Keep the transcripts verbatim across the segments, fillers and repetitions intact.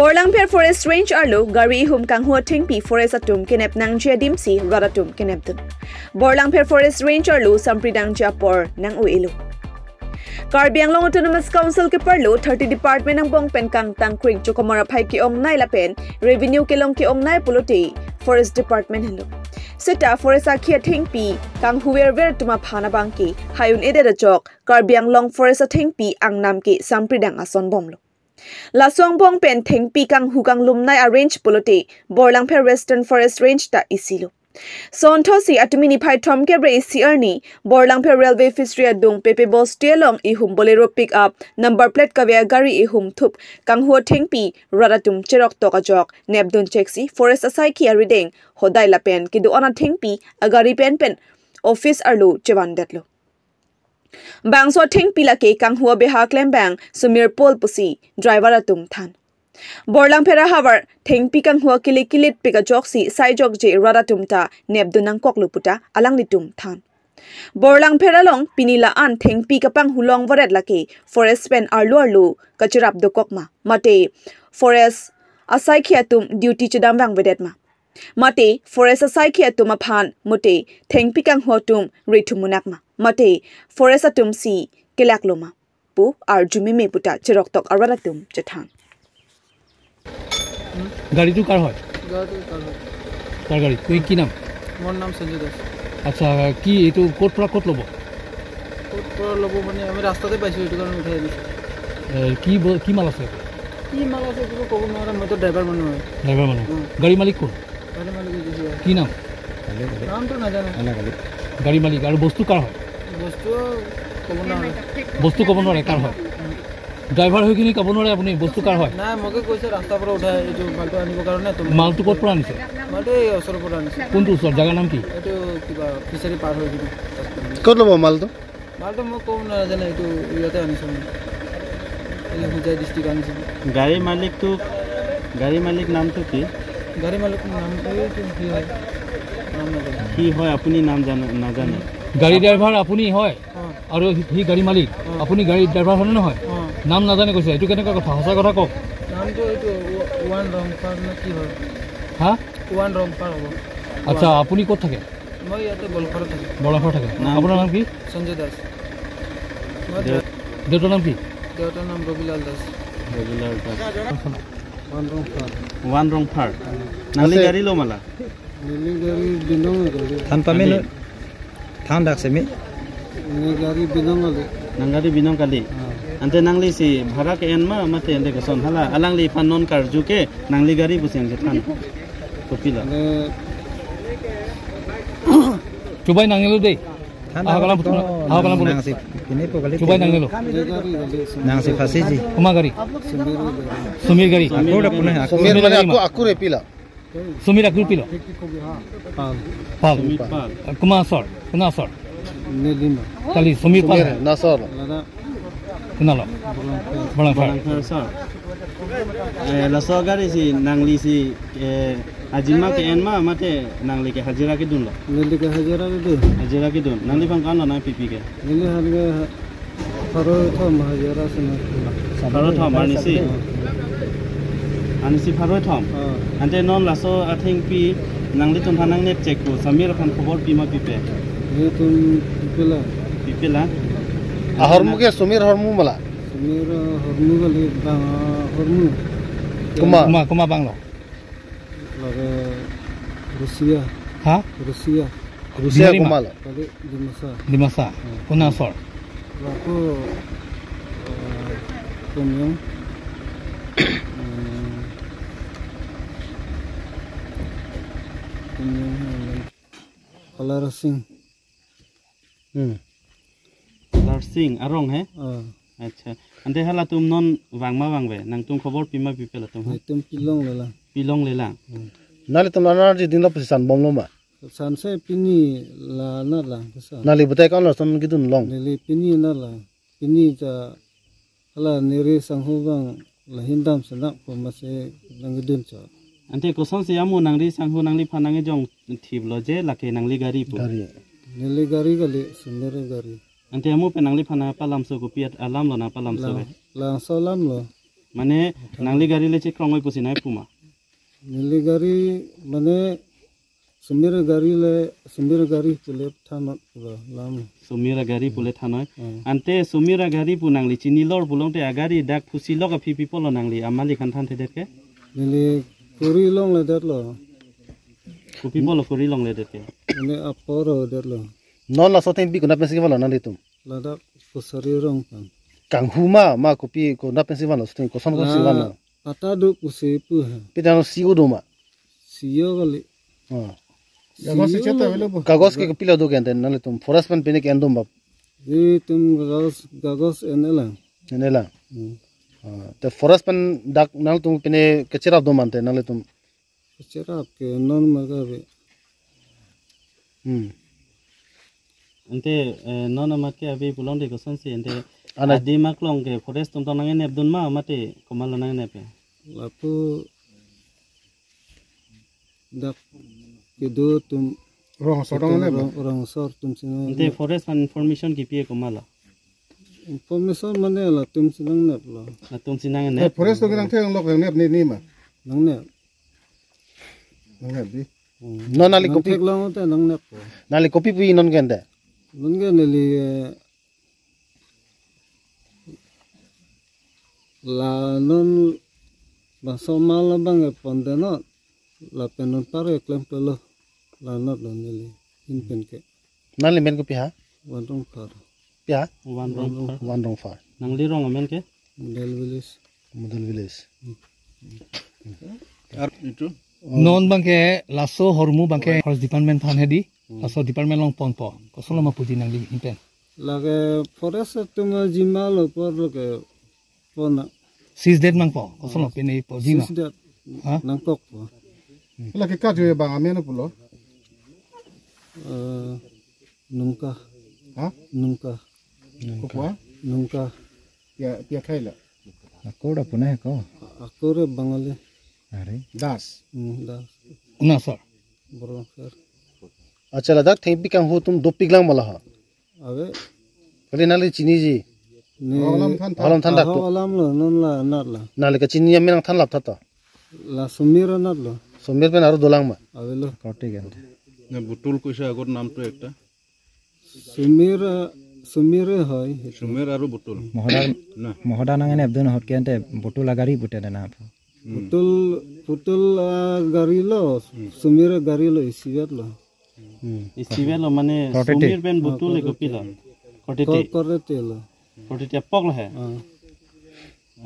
Borlangpher Forest Range arlo gari ihum kanghu athengpi forest atum kenep nangji adimsi rat atum kenepdun. Borlangpher Forest Range arlo sampri dangji apor nang-o-elo. Karbi Anglong Autonomous Council keparlo thirty department angbong pen kangtang kring chokomar aphai ke-ongnei lapen revenue kelong ke-ongnei pulote Forest Department henlo. Seta forest akhi athengpi kanghuverver atum aphan abangke hai un-edet ajok Karbi Anglong Forest athengpi angnam ke sampri dang ason bomlo. Laso angbong pen thengpi kanghu kanglumnei a-range pulote Borlangpher Western Forest Range ta isilo. Sonthosi atumi niphai thomkep ra isi arni Borlangpher Railway Fishery adung Pepe Bosti along ihum Bolero pickup number plate kave agari ihum thup kanghu athengpi rat atum cheroktok ajok nepdun cheksi forest asaikhi arideng hodai lapen kedo-an athengpi agari pen pen office arlo chevandetlo. Bangso athengpi lake kanghu abeha klembang Sumir Paul pusi driver atum than. Borlangpher ahavar thengpi kanghu akili kilitpik ajoksi saijokje rat atum ta nepdun nangkoklo puta alanglitum than. Borlangpher along pini la-an thengpi kapanghu longvaret lake forest pen arlo arlo kacherap dokok ma, mate forest asaikhi atum duty chedam vangvedet ma, mate forest asaikhi atum aphan mate thengpi kanghu atum rethumunak ma, mate forest atum si kelaklo ma pu arju meme puta cheroktok arat atum chethan. গাড়ীটো কাৰ হয়? গাড়ীটো কাৰ হয়? কাৰ গাড়ী? কি, কি নাম? মোৰ নাম সঞ্জয় দাস। আচ্ছা, কি এইটো ক'ৰ পৰা ক'ত ল'ব? ক'ত পৰা ল'ব মানে, আমি ৰাস্তাতে পাইছোঁ, এইটো কাৰণে উঠাই আনিছোঁ। এ, কি ব-, কি মাল আছে? কি মাল আছে, এইটো ক'ব নোৱাৰে, মইতো ড্ৰাইভাৰ মানুহ হয়। ড্ৰাইভাৰ মানুহ। উম। গাড়ী মালিক কোন? গাড়ী মালিক এইটো কি হয়? কি নাম? নামটো নাজানো। গাড়ী মালিক। আৰু বস্তু কাৰ হয়? বস্তু ক'ব নোৱাৰে। বস্তু ক'ব নোৱাৰে, কাৰ হয়? উম। ড্ৰাইভাৰ হৈ কিনি ক'ব নোৱাৰে আপুনি, বস্তু কাৰ হয়? নাই, মোকে কৈছে ৰাস্তাৰ পৰা উঠাই এইটো মালটো আনিবৰ কাৰণে। তো মালটো ক'ৰ পৰা আনিছে? মালটো এই ওচৰৰ পৰা আনিছে। কোনটো ওচৰ? জেগাৰ নাম কি? এইটো কিবা ফিচাৰী পাৰ হৈ কিনে। ক'ত ল'ব মালটো? মালটো মই ক'ব নাজানো, এইটো ইয়াতে আনিছোঁ মই। এই হোজাই ডিষ্ট্ৰিক্ট আনিছোঁ। গাড়ী মালিকটো, গাড়ী মালিক নামটো কি? গাড়ী মালিক নামটো এইটো কি হয়? নাম নাজানো। কি হয় আপুনি নাম জানে, নাজানে? গাড়ী ড্ৰাইভাৰ আপুনি হয়? অ। আৰু সি, সি গাড়ী মালিক? অ। আপুনি গাড়ী ড্ৰাইভাৰ হয়নে নহয়? অ। নাম নাজানে কৈছে, এইটো কেনেকুৱা কথা? সঁচা কথা কওক। নামটো এইটো ও-, ওৱান ৰংপাৰ নে কি হয়? হা? ওৱান ৰংপাৰ হ'ব। আচ্ছা, ওৱান। আপুনি ক'ত থাকে? মই ইয়াতে বলপাৰা থাকোঁ। বলপাৰা থাকে। নাম আপোনাৰ কি? নাম কি? সঞ্জয় দাস। মই দে-, দে-, দেউতাৰ নাম কি? দেউতাৰ নাম ৰবিলাল দাস। ৰবিলাল দাস। ওৱান ৰংপাৰ। ওৱান ৰংপাৰ। নালি আছে। গাড়ী ল' মালা? Neli gari binong kali. Than pame kali. Than dak semi. Neli gari binong kali. Nang gari binong kali. Ah. Ante nangli si bhara ke-en ma mate ante koson hala alangliphan non karju ke nangli gari pusi nangchethan. Kopilo? Ante chubai nangnelo dei. Than dak kalam putu. Nang si pini po kali. Chubai nangnelo. Neli gari kali. Nang si phasiji. Komat gari? Sumir gari. Sumir gari. Sumir gari. Aku dak pune aku. Sumir mane gari aku, ma? Aku re pilo. Sumir akur pilo? Pal. Pal. Sumir Pal. Komat asor? Kona asor? Nelima. Kali Sumir Pal. Sumir, na asor? Lada. Kona lo? Borlangpher. Borlangpher. Borlangpher asor. Eh, laso gari si nangli si, eh, ajima ke-en ma mate nangli ke hajira kedun lo? Neli ke hajira kedun. Hajira kedun. Nangliphan ko-an lo nangpipi ke? Neli harga pharo thom hajira sena. Pharo thom, arnisi? Oh. Arnisi pharo thom? Oh. Ante non laso athengpi nanglitumphan nangnep chek ko, Sumir aphan khobor pi ma pipe? Nelitum pipela. Pipela? Ahormu ke Sumir ahormu mala? Sumir, ah, ahormu kali, bang, ah, ahormu. Koma? Koma, koma bang lo? Lage Rusia. Ha? Rusia. Rusia Bihari ma? Koma lo? Kali Dimasa. Dimasa. Hmm. Kona asor? Lapu, eh, Kumyong. Hmm. Kumyong, hmm. Kalara Singh. Hmm. Kalara Singh arong he? Ah. Acha. Ante halatum non vang ma vangve? Nangtum khobor pi ma pipe latum, ha? Nelitum pilongle lang. Pilongle lang. Hmm. Nanglitum la nangji dinlo pusi san bomlo ma? San se pini la nanglang pusi. Nangli butai ko-an lo san kedun long? Neli pini nanglang. Pini ta hala neri sangho bang lahin dam senak po masi nangkedun cho. Ante kosonsi amu nangri sangho nangliphan nangkejong thiplo je lake nangli gari pu? Gari. Neli gari kali, Sumir gari. Ante amu pen nangliphan nangpalamso kopi at alam lo nangpalamso? Lang, ve? Langso alam lo. Mane nangli gari le chekrong oi pusi nangpu ma? Neli gari mane Sumir gari le, Sumir gari pule thanot pulo lam. Sumir gari pule thanoi. Hmm. Ante Sumir gari pu nangli chinilor pulote agari dak phusi lok aphi pi pulo nangli amalik aphan thanthedet ke? Neli kori longledetlo. Kopi pulo kori longledet ke? Mane apor detlo. Non laso thengpi konat pensi vanlo nanglitum? Ladak Kosari rong aphan. Kanghu ma, ma kopi konat pensi vanlo, laso thengpi koson koson si vanlo? Pata do pusi pu ha. Pita no C O do ma? C O kali. Oh. Kagos ke cheta avelo bo. Kagos ke kopilo do ke ante nanglitum forest pen pine ke-en do ma? Itum kagos, kagos en-elang. En-elang. Hmm. Ah, te forest pen dak nanglitum pine kecherap do ma ante nanglitum? Kecherap ke non ma ke ave. Hmm. Ante, eh, non amat ke ave pulote kosonsi ante, ana adim aklong ke forest atum ta nangenepdun ma mate komatlo nangenep ke? Lapu dak kedo atum, rong asor atum nangenep. Rong, rong asor atum si nangenep. Ante forest aphan information kipi komatlo? Information mane latum si nangeneplo. Latum si nangenep. Eh, forest atum ke nangtheklong lok nangenep ne, ne ma? Nangenep. Nangenep di. Hmm. Non nangli kopi? Nangtheklong te nangnep ko. Nangli kopi pu non ke ante? Non ke neli, eh, la non bangso mal abang ke ponte non. Lapen non par ke klem pulo. La non lo neli. Inpen ke. Nangli men kopi ha? Van Rongphar. Pi ha? Van Rongphar. Van Rongphar. Nangli rong amen ke? Model Village. Model Village. Ar itu? Non abang ke laso ahormu abang ke forest department aphan hedi. Hmm. Laso department along ponpo. Kosonlo ma puji nangli inpen? Lake forest atum ajima lo apor lo ke pona. Seize det nangpo, kosonlo pine po jima? Seize det. Ha? Nangkokpo. Lake kaju abang amen pulo? Eh, Nungka. Ha? Nungka. Kokwa? Nungka. Pia, pia khai la? Ako da punai ko. Ako re Bangali. Are. Das. Hmm, Das. Na, sir. Borong, sir. Accha, ladak thengpi kanghu atum dopiklang ma la ha? Ave. Kali nangli chiniji? Ne. Alam than than. Alam than dak tu. Aho alam lo, non la anat la. Nangli kachini amen nangthan lap tha to? La Sumir anat lo. Sumir pen aro dolang ma? Avelo. Korte ke ante. Ne Butul koisa agor nam to ekta. Sumir, Sumir hoi. Sumir aru Butul. Mohoda, na. Mohoda nangenepdun ahut ke ante Butul agari pute na. Hmm. Butul, Butul agari lo, Sumir agari lo, isivet lo. Hmm. Isivet lo mane korte te. Sumir pen Butul e kopilo? Korte te. Kor-, korte te lo. Korte te apok lo he? Ah.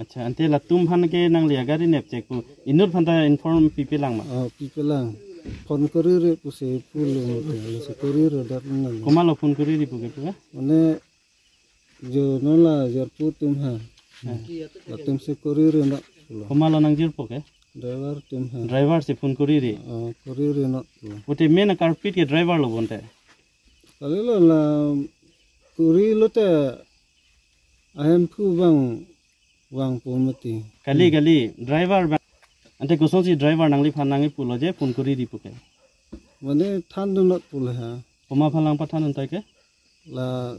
Accha, ante latum aphan ke nangli agari nepchek pu inut aphan ta inform pipelang ma? Ah, pipelang. Phone koriri pusi pulo, pusi koriri dat nang. Komatlo phone koriri pu ke pu ke? Mane jo non la jirpo atum ha. Ha. Latum si koriri na pulo. Komatlo nangjirpo ke? Driver atum ha. Driver si phone koriri. Ah, koriri na pulo. Pute main culprit ke driver lo bonte? Kalilo la korilo te ahemphu abang vangpo mati. Kali, hmm, kali, driver abang. Ante kosonsi driver nangliphan nangkipulo je phone koriri pu ke? Mane thandunot pulo ha. Komat aphan lang pathandun tai ke? La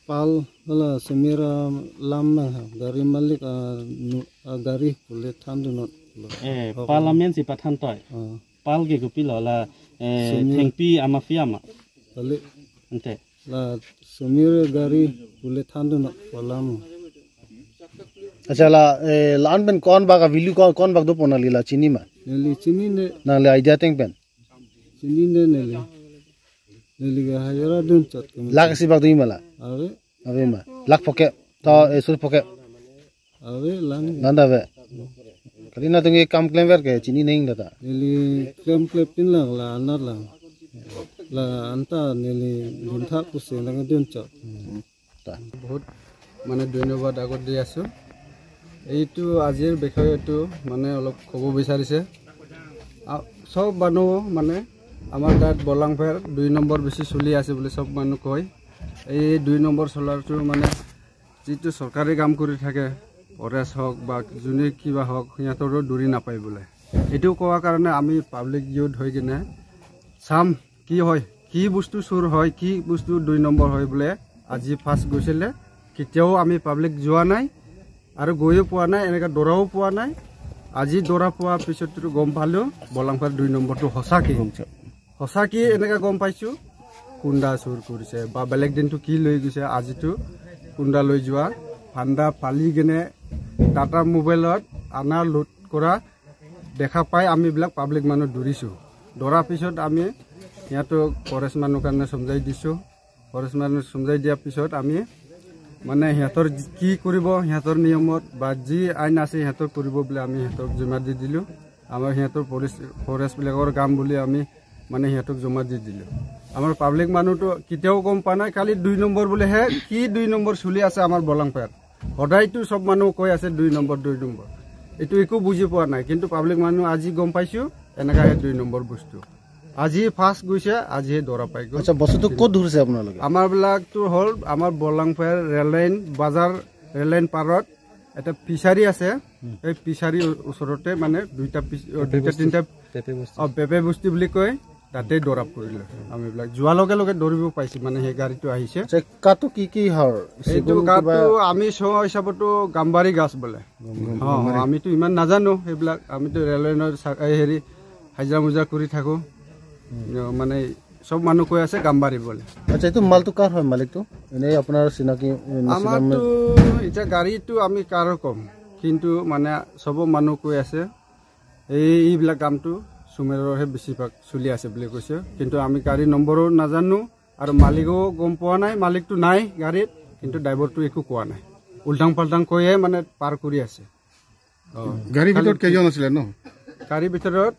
Pal, la Sumir alam na ha, gari malik, ah, nu-, ah, gari pule thandunot lo. Eh, hok. Pal amen si pathan toi. Ah. Pal ke kopilo la, eh, Sumir. Thengpi amafia ma? Kali. Ante. La Sumir gari pule thandunot alam. Accha la, eh, la-an pen konbak a-value kon, konbak dopo nangli la chinine ma? Neli chinine. Nangli idea ateng pen? Chinine neli. Neli ke hajira dunchot ke. Lakh isi bak do-i ma la? Ave. Ave ma. Lakh pho ke. To, eh, sur pho ke. Ave lang. Lang ta ave. Kali nangtum ke kam klemver ke chinine nang ta. Neli klem klepin lang la anat lang. La anta neli duntha pusi nangdunchot. Hmm. তা। বহুত মানে ধন্যবাদ আগত দি আছো। এইটো আজিৰ বিষয়টো মানে অলপ ক'ব বিচাৰিছে। আ, চব মানুহ মানে আমাৰ তাত বলাংফেৰ দুই নম্বৰ বেছি চলি আছে বুলি চব মানুহ কয়। এই দুই নম্বৰ চলাৰটো মানে যিটো চৰকাৰী কাম কৰি থাকে, ফৰেষ্ট হওক বা যোনে কিবা হওক, সিহঁতৰো দৌৰি নাপায় বোলে। এইটো কোৱাৰ কাৰণে আমি পাব্লিক ইউথ হৈ কিনে চাম কি হয়, কি বস্তু চুৰ হয়, কি বস্তু দুই নম্বৰ হয় বোলে। আজি ফাৰ্ষ্ট গৈছিলে, কেতিয়াও আমি পাব্লিক যোৱা নাই। আৰু গৈও পোৱা নাই, এনেকা দৌৰাও পোৱা নাই। আজি দৌৰা পোৱাৰ পিছত গম পালো বৰলাংপাৰ দুই নম্বৰটো সঁচাকে, সঁচাকে এনেকা গম পাইছো। কুন্দা চুৰ কৰিছে বা বেলেগ দিনটো কি লৈ গৈছে, আজিতো কুন্দা লৈ যোৱা, ফান্দা ফালি কেনে টাটা মোবাইলত আনা লোড কৰা দেখা পাই আমি এইবিলাক পাব্লিক মানুহ দৌৰিছো। দৌৰাৰ পিছত আমি সিহঁতক ফৰেষ্ট মানুহ কাৰণে চমজাই দিছো। ফৰেষ্ট মানুহ চমজাই দিয়াৰ পিছত আমি মানে সিহঁতৰ কি কৰিব, সিহঁতৰ নিয়মত বা যি আইন আছে সিহঁতক কৰিব বুলি আমি সিহঁতক জিম্মা দি দিলো। আমাৰ সিহঁতৰ ফৰেষ্ট, ফৰেষ্টবিলাকৰ কাম বুলি আমি মানে সিহঁতক জমা দি দিলো। আমাৰ পাব্লিক মানুহতো কেতিয়াও গম পোৱা নাই, খালি দুই নম্বৰ বুলিহে। কি দুই নম্বৰ চলি আছে আমাৰ বৰলাংপাৰ? সদায়তো সব মানুহ কৈ আছে দুই নম্বৰ, দুই নম্বৰ। এইটো একো বুজি পোৱা নাই, কিন্তু পাব্লিক মানুহ আজি গম পাইছো এনেকাহে দুই নম্বৰ বস্তু। আজি ফাৰ্ষ্ট গৈছে, আজিহে দৌৰা পাই গ'ল। আচ্ছা, বস্তুটো ক'ত ধৰিছে আপোনালোকে? আমাৰবিলাকতো হ'ল আমাৰ বৰলাংপাৰ ৰেল লাইন, বজাৰ ৰেল লাইন পাৰত এটা ফিচাৰী আছে। এই ফিচাৰী ও-, ওচৰতে মানে দুইটা ফিচ-, অ, দুইটা তিনিটা, অ, বেপে বস্তি বুলি কয়, তাতে দৌৰা পৰিলে। আমি এইবিলাক যোৱাৰ লগে লগে দৌৰিব পাইছো, মানে সেই গাড়ীটো আহিছে। আচ্ছা, কাটো কি কি হয়? এইটো চেগুন কিবা? কাটো আমি চোৱা হিচাপতো গাম্বাৰী গছ বোলে। অ, আমিতো ইমান নাজানো সেইবিলাক, আমিতো ৰেল লাইনৰ চা-, এই হেৰি হাজিৰা মুজিৰা কৰি থাকো। অ, মানে সব মানুহ কৈ আছে গাম্বাৰী বোলে। আচ্ছা, এইটো মালটো কাৰ হয়, মালিকটো? এনেই আপোনাৰ চিনাকি, এ, নিচিনা আমাৰতো মে- এতিয়া গাড়ীটো আমি কাৰো কম, কিন্তু মানে সব মানুহ কৈ আছে এই এইবিলাক কামটো সুমেৰৰহে বেছিভাগ চলি আছে বুলি কৈছে। কিন্তু আমি গাড়ী নম্বৰো নাজানো আৰু মালিকো গম পোৱা নাই, মালিকটো নাই গাড়ীত, কিন্তু ড্ৰাইভাৰটো একো কোৱা নাই, উল্টাং পাল্টাং কৈয়ে মানে পাৰ কৰি আছে। অ। গাড়ীৰ ভিতৰত খালি কেইজন আছিলে ন? গাড়ীৰ ভিতৰত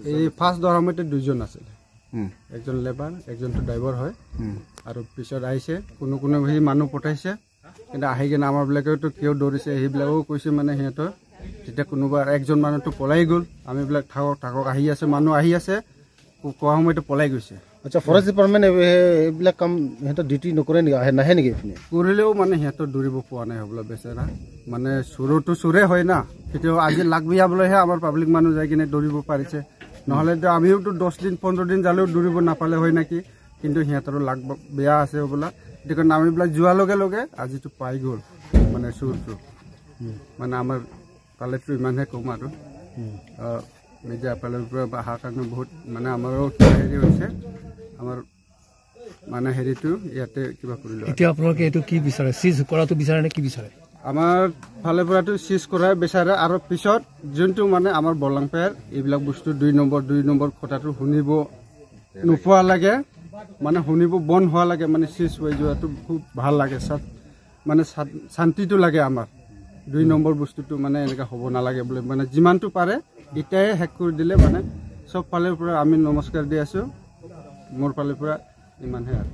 এই ফাৰ্ষ্ট দৌৰা সময়তে দুইজন আছিলে। উম। একজন লেবাৰ, একজনটো ড্ৰাইভাৰ হয়। উম। আৰু পিছত আহিছে, কোনো কোনো সেই মানুহ পঠাইছে, কিন্তু আহি কিনে আমাৰবিলাকেতো কিয় দৌৰিছে সেইবিলাকো কৈছে, মানে সিহঁতৰ। তেতিয়া কোনোবা একজন মানুহটো পলাই গ'ল, আমিবিলাক থাকক থাকক আহি আছে, মানুহ আহি আছে, কো-, কোৱা সময়তে পলাই গৈছে। আচ্ছা, ফৰেষ্ট ডিপাৰ্টমেণ্ট এই-, এইবিলাক কাম সিহঁতৰ ডিউটি নকৰে নেকি? আহে, নাহে নেকি এইপিনে? কৰিলেও মানে সিহঁতৰ দৌৰিব পোৱা নাই হ'বলা বেচেৰা। মানে চোৰতো চোৰে হয় না, কেতিয়াও আজি লাগ বিয়া বুলিহে আমাৰ পাব্লিক মানুহ যাই কিনে দৌৰিব পাৰিছে। নহ'লেতো আমিওতো দহ দিন, পোন্ধৰ দিন যালেও দৌৰিব নাপালে হয় নেকি? কিন্তু সিহঁতৰো লাগ ব-, বেয়া আছে হ'বলা। সেইটো কাৰণে আমিবিলাক যোৱাৰ লগে লগে আজিতো পাই গ'ল মানে চোৰটো। মানে আমাৰ ফালেতো ইমানহে কম আৰু। আহ, মিডিয়া ফালৰ পৰা অহাৰ কাৰণে বহুত মানে আমাৰো কিবা হেৰি হৈছে। আমাৰ মানে হেৰিটো ইয়াতে কিবা কৰিলো আৰু। এতিয়া আপোনালোকে এইটো কি বিচাৰে? চিজ কৰাটো বিচাৰে নে কি বিচাৰে? আমাৰ ফালৰ পৰাতো চিজ কৰাই বিচাৰে আৰু পিছত যোনটো মানে আমাৰ বৰলাংপাৰ এইবিলাক বস্তু দুই নম্বৰ, দুই নম্বৰ কথাটো শুনিব নোপোৱা লাগে, মানে শুনিব বন্ধ হোৱা লাগে, মানে চিজ হৈ যোৱাটো খুব ভাল লাগে। চাত-, মানে চাত-, শান্তিটো লাগে আমাৰ। দুই নম্বৰ বস্তুটো মানে এনেকা হ'ব নালাগে বুলি মানে যিমানটো পাৰে এতিয়াই শেষ কৰি দিলে মানে সব ফালৰ পৰা আমি নমস্কাৰ দি আছো। মোৰ ফালৰ পৰা ইমানহে আৰু।